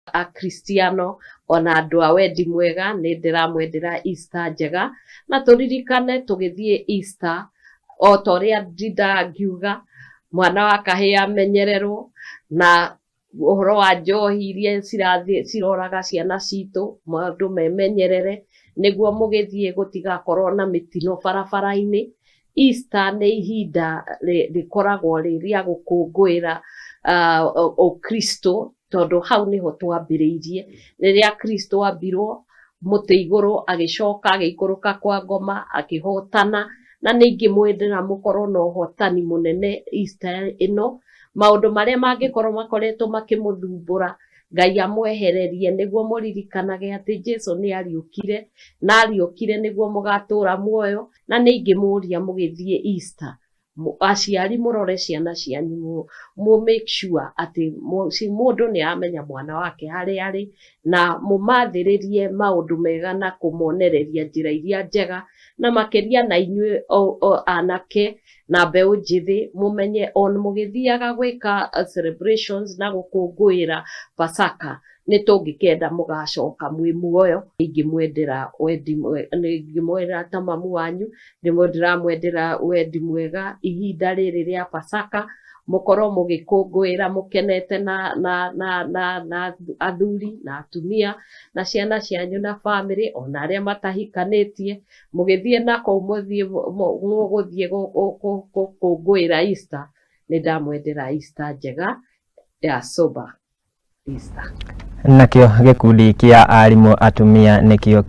Akristiano ona andũ a wendi mwega, nĩ ndĩramwendera Easter njega, na tũririkane tũgĩthiĩ Easter o ta ũrĩa ndindaga ngiuga, mwana wa kahĩĩ amenyererwo, na ũhoro wa njohi iria cirathiĩ ciroraga ciana citũ, andũ memenyerere nĩguo mũgĩthiĩ gũtigakorwo na mĩtino barabara-inĩ. Easter nĩ ihinda rĩkoragwo rĩ rĩa gũkũngũĩra ũkristo, tondũ hau nĩho twambĩrĩirie rĩrĩa Kristo ambirwo mũtĩ igũrũ, agĩcoka agĩikũrũka kwa ngoma akĩhotana. Na nĩ ingĩmwendera mũkorwo na ũhotani mũnene Easter ĩno. Maũndũ marĩa mangĩkorwo makoretwo makĩmũthumbũra, Ngai amwehererie, nĩguo mũririkanage atĩ Jesu nĩ ariũkire, na ariũkire nĩguo mũgatũra muoyo. Na nĩ ingĩmũria mũgĩthiĩ Easter, aciari mũrore ciana cianyu, mũ make sure atĩ mũndũ nĩ aramenya mwana wake harĩa arĩ, na mũmathĩrĩrie maũndũ mega na kũmonereria njĩra iria njega. Na makĩria na inyuĩ anake na mbeũ njĩthĩ, mũmenye on mũgĩthiaga gwĩka celebrations na gũkũngũĩra Pasaka, nĩ tũngĩkenda mũgacoka mwĩ muoyo. Ingĩmwendera wendi, ingĩmwendera ta mamu wanyu, ndĩramwendera wendi mwega ihinda rĩrĩ rĩa Pasaka, mũkorwo mũgĩkũngũĩra mũkenete na na na na athuri na atumia na ciana cianyu na bamĩrĩ, ona arĩa matahikanĩtie. Mũgĩthiĩ na kũu mũthiĩ mũgũthiĩ gũkũngũĩra Easter, nĩ ndamwendera Easter njega ya sober Easter. Nakĩo gĩkundi kĩa arimũ atumia nĩkĩo.